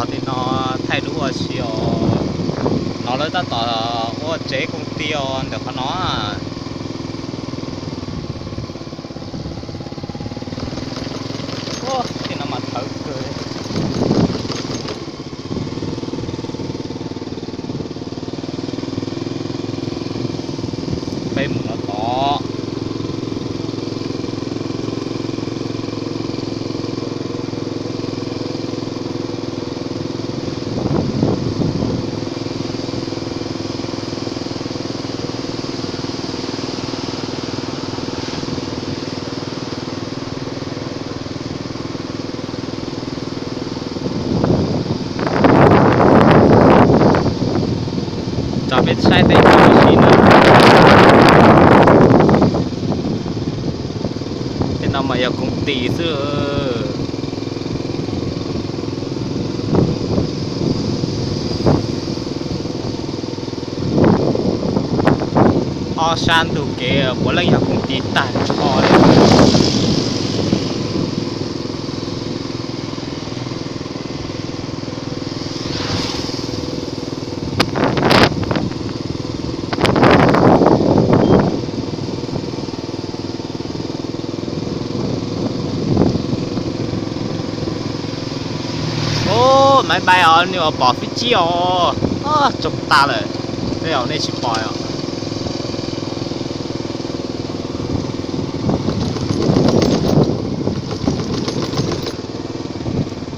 Qhov tim no thaij dub ua si os. No lawv tab tom ua tsev koom ti os ntawm qhov no. Tim no mas thawv kawg. Peb mus no tod. Tso peb saib tej no ua si na. Tej no mas yog koom ti xwb. Ob sab ntug kev puav leej yog koom ti tag nrho li. Ub, maiv npai os, nws pom fib tsib os. Tsoom tas lawm, tej zaum nej tsis pom os.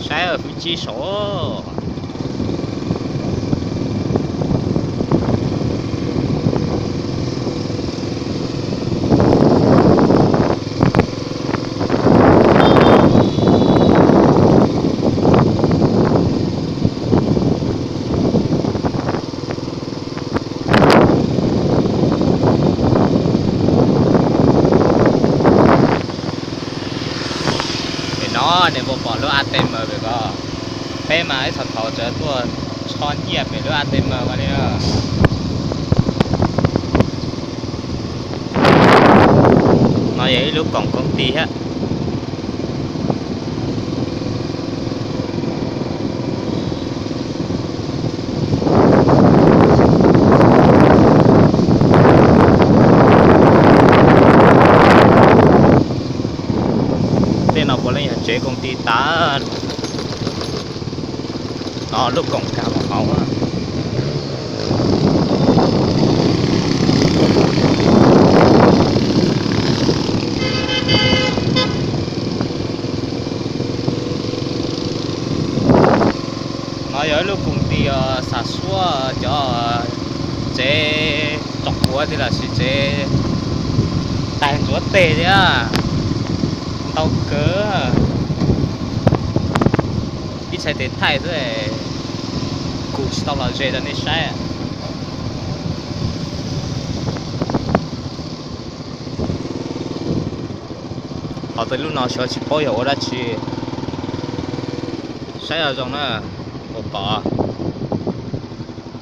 Saib fib tsib saud. Pem no nej puas pom lub A T M pem ko? Peb mas ib txhia thaum tsawv tuaj tso nyiaj pem lub A T M ko li. No yog ib lub koom koom ti thiab. Tej no puav leej yog tsev koom ti tas. No lub koom kag hauv. No yog ib lub koom ti xav suab cov tsev tsom quav thiab los sis tsev tais ntxuav teg thiab. Ntau kawg. Ib txhais tes thaij xwb, kuv tsis tau los ze rau nej saib. Qhov tej lub no xyov tsis paub yog ua dab tsi. Saib zoo zoo na, puas pom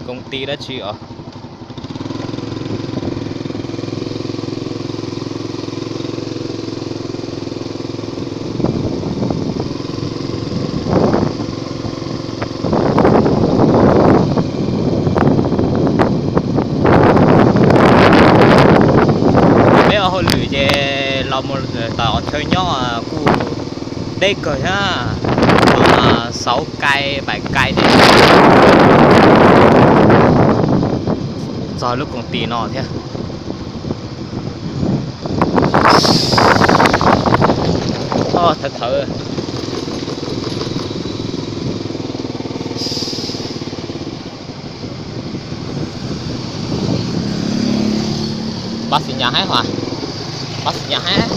koom ti dab tsi os. Peb ua hauj lwm ces los mus tom chaw nyob kuj deb kawg thiab, xauv kai pais kai txog lub koom ti no thiab. Thawv thawv. Pab xi nyas hab hos, pab xi nyas hab.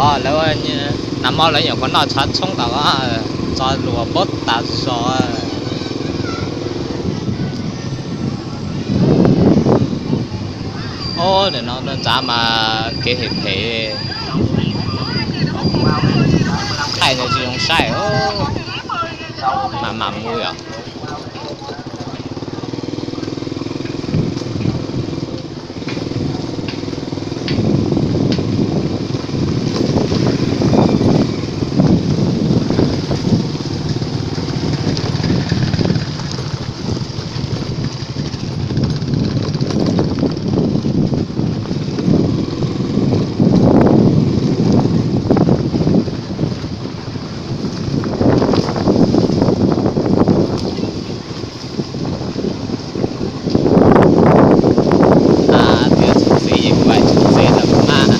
Lawv, nag hmo lawv nyuam qhuav noj tshav tshoob tas, txo luas pob tas zog. Ob, nim no ntxav mas kev hem phem, qaij ntawd tsis zoo saib, mam mam mus yom. Twb txhob txij es kuv txhob txij lawm mas.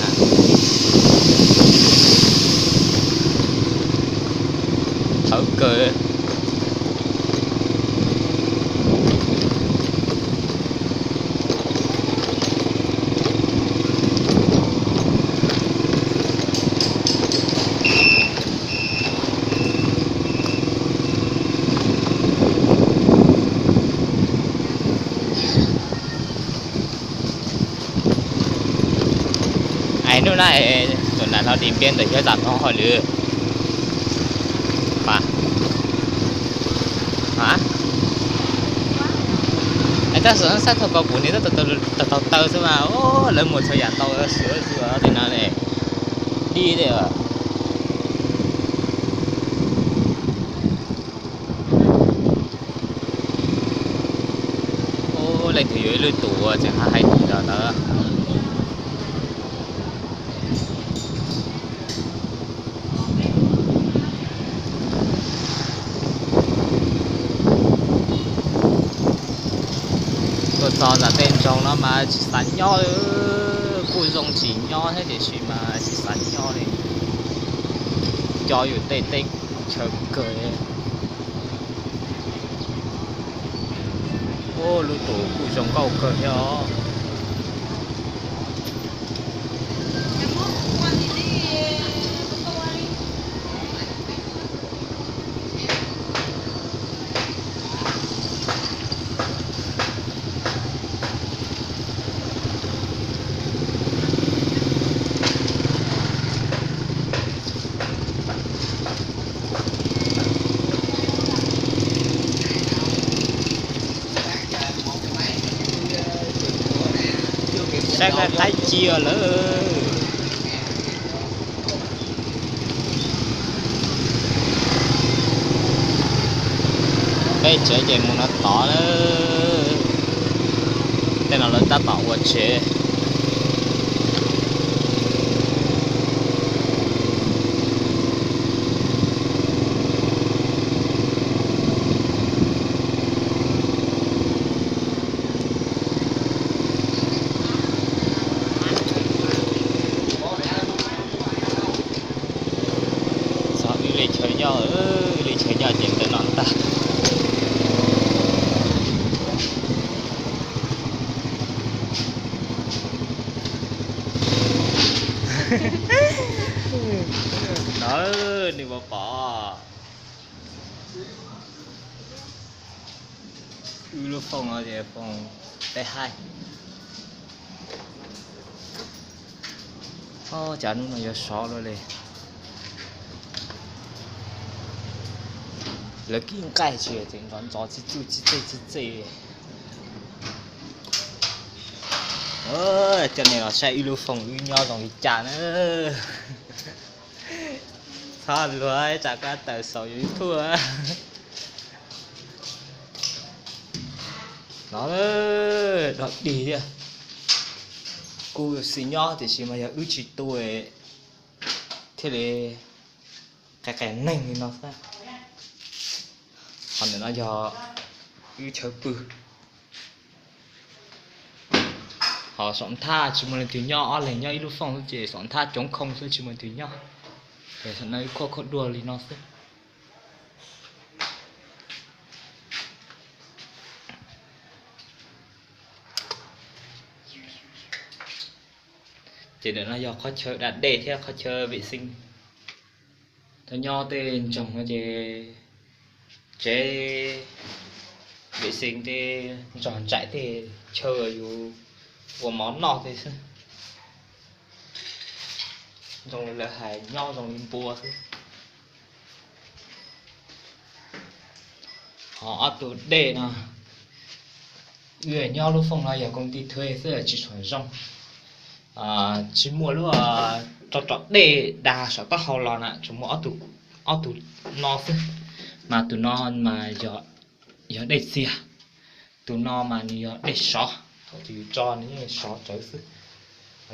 Thawv kawg. Hnub na, tus nam hlob Dim Npiab ntawd xyov zam no hauj lwm. Tab sis xav tau ko kuv niam tab tom taw xwb mas, lawv muag txhua yam tau xwb tej no ne. Dib li. Leej twg yuav ib lub tus tseem hais tus ntawd. Tuaj txog ntawm tej nroog no mas tsis xav nyob, kuj zoo tsim nyog thiab tiam sis mas tsis xav nyob li. Cov yus tej teb chaws kawg. Ub, lub tus kuj zoo nkauj kawg thiab os. Saib qaib cia lawm. Peb tsev ces mus no tod lawm. Tej no lawv tab tom ua tsev. Txog wb li chaw nyob, wb li chaw nyob ces ntawm no ntag. No, nws pom pom. Wb lub fooj no ces fooj peb haib. Ob, cas hnub no yuav sov luaj li. Lawv kib nqaij tsis tseem ntxov ntxov txij txuj txij txej txij txej. Coj nej los saib wb lub fooj wb nyob zoo li cas na. Txhob luag tsam koj tawm saum YouTube. No, dog dig thiab. Kuj xis nyob tiam sis mas yog wb tsis tu thiaj li qias qias neeg li no xwb. Qhov ntawm no yog wb chaw pw. Ho saum nthaj tsis muaj leej twg nyob, ob leeg nyob ib lub fooj xwb ces saum nthaj coob khooj xwb tsis muaj leej twg nyob. Ces saum no wb khuab khuab duaj li no xwb. Ces ntawm no yog qhov chaw da dej thiab qhov chaw vem xees. Tau nyob tej nroog no ces tsev vem xees tej nrog nraim tej chaw yus ua mov noj tej xwb. Zoo li lawv hais nyob zoo li npua xwb. Ho ob tug dej no, wb nyob lub fooj no yog koob tij thuv xwb tsis tshua zoo. Tsis muaj lub rau rau dej da saum taub hau los na, tsuas muaj ob tug no xwb. Mas tus no mas yog dej txias, tus no mas nws yog dej sov. Thaum twg yus tso nws yeej sov rawv xwb.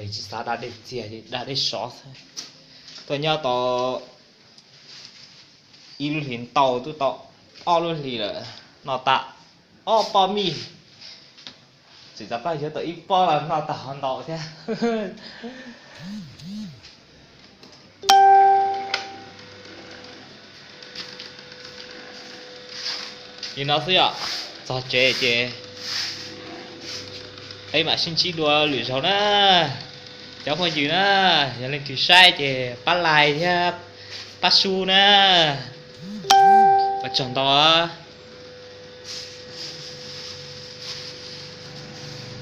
Yus tsis xav da dej txias, da dej sov xwb. Tuaj nyob tau ib lub hlis ntau, twb tau ob lub hlis lawm, noj tag ob pob mij. Tseem rov qab yuav tau ib pob los noj tag ho ntau thiab. Li no xwb yom, txog tsev ces peb mam sib ntsib dua lwm zaus na. Cov phooj ywg na, yog leej twg saib ces pab like thiab pab sub na. Ua tsaug ntau.